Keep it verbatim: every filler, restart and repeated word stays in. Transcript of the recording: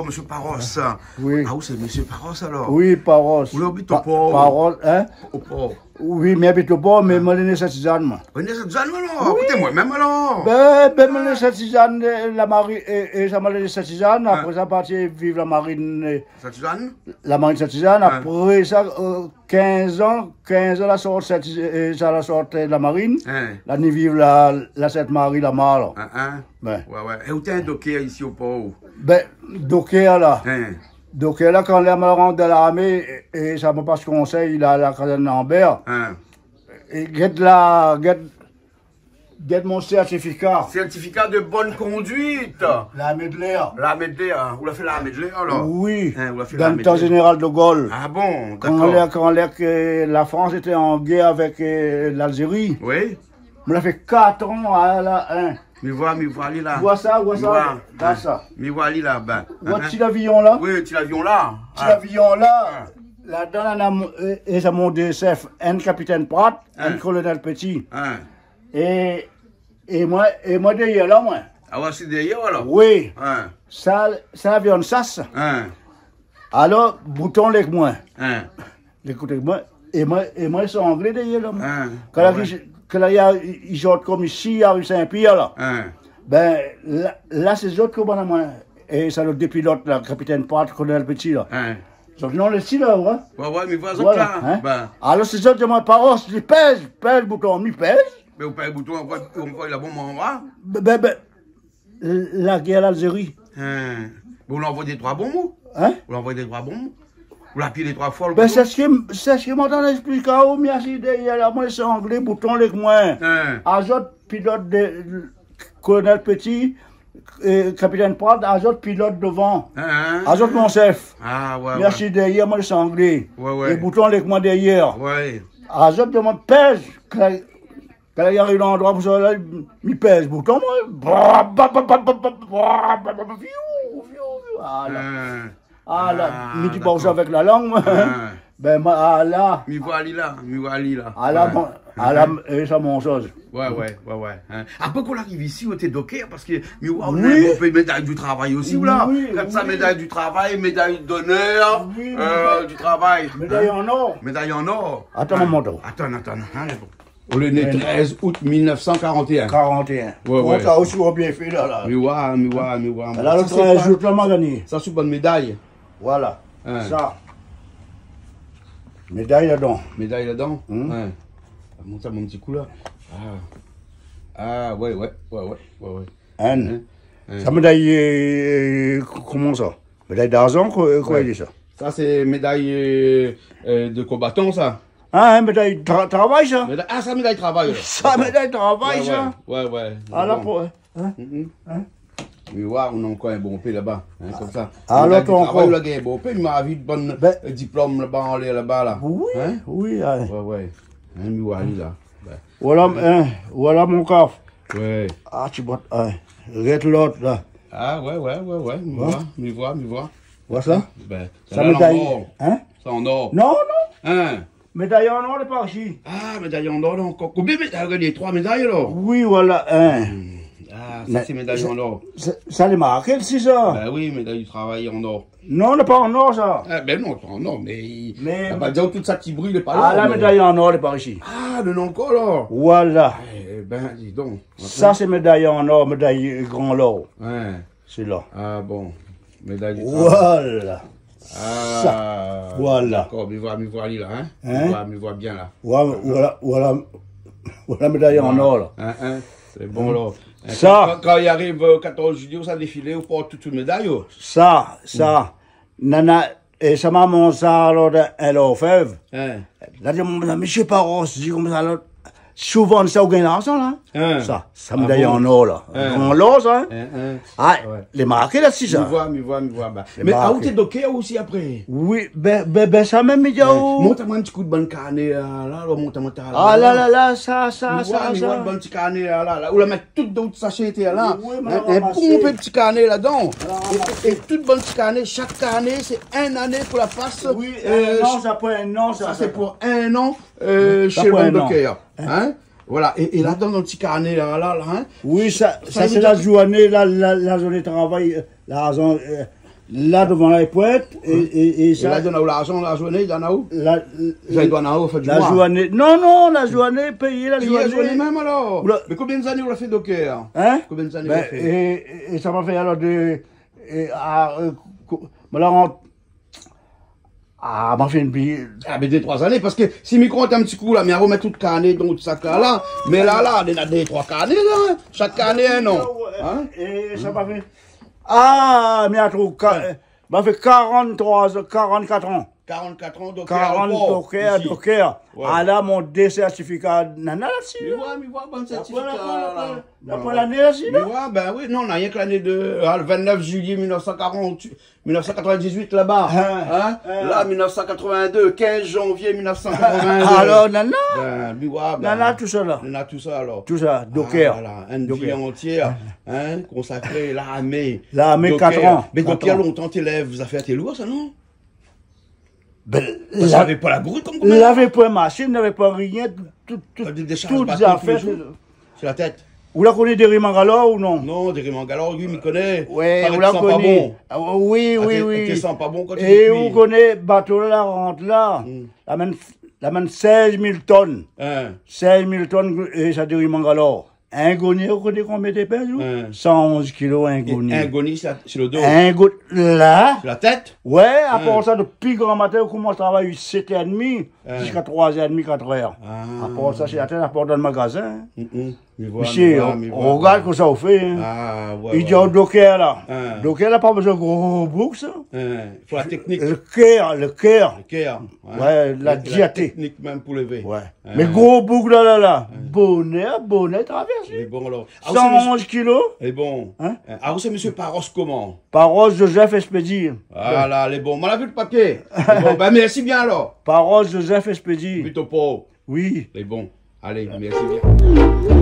Mésyé Paros. Oui. Ah, ou sé mésyé Paros, alor ? Oui, Paros. Ou la abit o Por ? Paros, in ? O Por. Oui, mi abit o Por, mé moin lé né Sint-Sizane, moin. Ou lé né Sint-Sizane, alor ? Oui. Akoté moin mèm, alor. Bin, bin, moin lé né Sint-Sizane, eu, la Marine, é, é sa, moin lé né Sint-Sizane, apré sa, parti viv la Marine, eu, Sint-Sizane ? La Marine Sint-Sizane, apré sa, eu, kinz an, kinz an, la sort Sint-Sizane, eu, sa la sort, eu, la Marine. La ni viv la, la Sint-Mari, la Mar, la. Bin. Oué, oué. É ou té in dokèr isi o Por ? Bin, dokèr la. Dokèr la, kan la moin la rant dan larmé, é, é sa moin pas konsèy, la, la kazèrn Lambert. É gèt la, gèt, gèt mon sèrtifika. Sèrtifika de bone konduit. Larmé de lèr. Larmé de lèr, in. Ou la fé larmé de lèr, alor ? Oui. In, ou la fé larmé de lèr. Dan le tan zénéral de Gaulle. Ah bon, dakor. Kan lèr, kan lèr ke la Frans lété an guèr avèk, eu, l'Alzéri. Oui. Moin la fé kat an, a la, in. Mi voi, mi voi ali la. Voi sa, voi sa. Mi voi. La, in. Sa. Mi voi ali la, bin. Ou voi ti lavion la ? Oui, ti lavion la. Ti lavion la. Ladan la, na mon, é, é sa mon dé shèf, inn kapitèn Pratt, inn kolonèl Petit. É, é moin, é moin dèyèr la, moin. Ah, ou asi dèyèr, alor ? Oui. Sa, sa lavion sas. Alor, Bouton lé èk moin. Lé koté moin, é moin, é moin sanglé dèyèr la, moin. Kan la, kan la, i, i sort konm isi, ariv Sin-Pièr la. Bin, la, la sé zot komandan moin. É sa lot dé pilot la, kapitèn Pratt, kolonèl Petit la. Zot non lé isi la, oué. Oué, oué, mi voi zot la. Voilà, in. Bin. Alor sé zot i di amoin, Paros, di pèz, pèz Bouton, mi pèz. Mé ou pèz Bouton, ou voi, ou voi, la bon moman, oué. Bin, bin, bin, la guèr l'Alzéri. In. Bon, ou la anvoy dé troi bonm, ou ? In ? Ou la anvoy dé troi bonm ? Ou la apui dé troi foi, ou la... Bin, sé sak, sé sak moin té antrinn èksplik aou, mi asi dèyèr la, moin sanglé, Bouton lé èk moin. In. Azot pilot de, kolonèl Petit, eu, kapitèn Pratt, azot pilot dovan. In, in. Azot mon shèf. Ah, oué, oué. Mi asi dèyèr, moin sanglé. Oué, oué. É Bouton lé èk moin dèyèr. Oué. Azot di amoin pèz, kan Kan li ariv landroi pou sa la, mi pèz bouton, moin. Bra, ba, ba, fiou, fiou, fiou. Ah la. Ah la, mi di pa ousa avèk la lang, moin. Bin, moin, ah la. Mi voi ali la, mi voi ali la. Ah la, bon, ah la, é sa mon shoz. Oué, oué, oué, oué. Apré, kan ou la ariv isi, ou té dokèr, parske mi voi ou néna bonpé méday di travay osi, ou la. Oui, oui. Kan sa, méday di travay, méday d'onèr, di travay. Méday an or. Méday an or. Atann, mi mont. Atann, atann. Ou lé né trèz out mil nèf san karant é in. Karant é in. Oué, oué. Ou la osi, ou la bien fé la, la. Mi voi, mi voi, mi voi. La, lo trèz out la, ma gagné. Sa sé bann méday. Voilà. Sa. Méday ladan. Méday ladan ? Mont sa mon ti kou la. Ah. Ah, oué, oué. Sa méday, eu, koman sa ? Méday d'arzan, koi, koi i di sa ? Sa sé méday, eu, de konbatan, sa. Ah, in méday tra-, travay, sa. Méday, ah, sa méday travay, alor. Sa méday travay, sa. Oué, oué. Alor, bon. Pou, in ? Mi voi, ou néna ankor in bonpé laba, in, konmsa. Alor, méday di travay, ou la gingn bonpé, mi anvi bann diplom laba, anlèr laba, la. Oui, oui. Oué, oué. In, mi voi ali la. Voilà, in, voilà mon kaf. Oué. Ah, ti bot, in. Rèt lot, la. Ah, oué, oué, oué, oué. Mi voi, mi voi, mi voi. Voilà sa. Bin, sa, méday an or. In ? Sa an or. Non, non. In ? Méday an or, lé par isi. Ah, méday an or, la ankor. Konbien méday ? Gingn troi méday, alor ? Oui, voilà, in. Ah, sa, sé méday an or. Sa, sa lé marké isi, sa. Bin oui, méday di travay an or. Non, lé pa an or, sa. Ah, bin non, pa an or, mé, mé, ah, bin, di tout sa ki bril lé pa la, ah, la, mé méday an or, lé par isi. Ah, néna ankor, la. Voilà. É bin, di don. Sa sé méday an or, méday gran lor. Oué. Sé la. Ah bon. Méday di travay. Voilà. Ah, sa. Voilà. Dakor, mi voi, mi voi ali la, in. In ? Mi voi, mi voi bien la. Voilà, voilà, voilà. Voilà méday an or la. In, in. Sé bon, la. Sa. Kan, kan, kan i ariv, eu, katorz juillet, sa défilé, ou port tout, tout méday, ou ? Sa, sa. Nana, é sa, momon, sa, alor, in lorfèv. In. La di, mon, mésyé Paros, di konmsa, la, souvan sa ou gingn larzan, la. In. Sa, sa méday an or, la. In. An lor, sa, in. In, in. Ah, oué. Lé marké la, si, sa. Mi voi, mi voi, mi voi, ba. Lé marké. Mé, ah, ou té dokèr osi apré ? Oui, bin, bin, bin, sa mèm, mi di aou. Mont amoin in ti kou bann karné, la, la, mont amoin ta la. Ah la la la, sa, sa, sa. Mi voi, mi voi bann ti karné, la, la, la. Ou la mèt tout dan out sashé, té la. Oui, ma ramasé. In bonpé ti karné ladan. É, é tout bann ti karné, shak karné, sé in ané pou la pas. Oui, eu, in an, sa pou in an, sa, sa sé pou in an, eu, shé le bann dokèr. In ? Voilà. É, é ladan, dan ti karné la, la, la, in. Oui, sa, sa sé la zourné, la, la, la zourné travay, eu, larzan, eu, La, dovan la pointe, é, é, é sa, la, i done aou larzan, la zourné, i done aou ? La, la zourné, non, non, la zourné, péyé la zourné. Péyé la zourné mèm, alor ? Mé konbien zané ou la fé docker ? Hein ? Konbien zané ou la fé ? É, é sa ma fé alor de, é, a, euh, ko-, mé la, an, a, ma fé in bi- Ah, mé dé troi zané, parske si mi kont in ti kou la, mi armèt tout karné, donk sa ka la. Mé la, la, néna dé troi karné la, hein. Shak karné in an. Hein ? É sa ma fé. Ah, mi artrouv ka-, ma fé karant-troi, karant-kat an. Karant-kat an, docker ankor, docker, isi. Docker. Ouais. Ah la, mon dé sèrtifika, nana la dsi. Mi voi, mi voi, bann sèrtifika la, la. Apré lané la dsi, non ? Mi voi, ben oui, non, na rienk lané de, ah, le vingt-neuf juillet mille neuf cent quarante, mille neuf cent quatre-vingt-dix-huit laba. Hein ? La, mille neuf cent quatre-vingt-deux, quinze janvier mille neuf cent quatre-vingt-deux. Alor, nana. Ben, mi voi, ben, nana tout sa la. Nana tout sa, alor. Tout sa, docker. Ah, voilà, une vie entière, hein, consacrée à l'armée. L'armée, quatre ans. Mé docker, lontan, té lèv zafèr té lour, sa, non ? Ben, parske lavé pa la bri konm koméla. Lavé pa mashine, lavé pa rien, tout, tout, tout zafèr, tout. Dé sharz baton tou lé zour. Sur la tèt. Ou la koné Derry Mangalore ou non ? Non, Derry Mangalore, oui, mi koné. Ouais, ou la koné. Parèt ke i san pa bon. Ah, oui, oui, oui. Parèt ke i san pa bon kan i kui. É ou koné bato la rant la. Hmm. Lamèn, lamèn sèz mil tonn. Hein. Sèz mil tonn, é sa Derry Mangalore. In goni, ou koné konbien té pèz, ou ? Hein. San onz kilo, in goni. In goni, sa, sur le dos. In go-, la. Sur la tèt ? Ouais, apar sa, dopi gran matin, ou komans travay sèt èr édmi, ziska troi èr édmi, kat èr. Ah. Apar sa, sé la tèt, apar dan le magazin. Mm, mm. Mi voi, mi voi, mi voi. Rogard kosa ou fé, hein. Ah, ouais, ouais. I di aou docker la. Hein. Docker la, pa bezoin gro boug, sa. Hein. Fo la teknik. Le kèr, le kèr. Le kèr. Ouais, la diaté. Teknik mèm pou lévé. Ouais. Mé gro boug la, la, la. Bonèr, bonèr travèrs. Lé bon, alor. San onz kilo. Lé bon. Hein ? Ah, ou sé mésyé Paros koman ? Paros Joseph Expédit. Voilà, lé bon. Moin la vi le papié. Lé bon, ben, mèrsi bien, alor. Paros Joseph Expédit. Plito pov. Oui. Lé bon. Alé, mèrsi bien.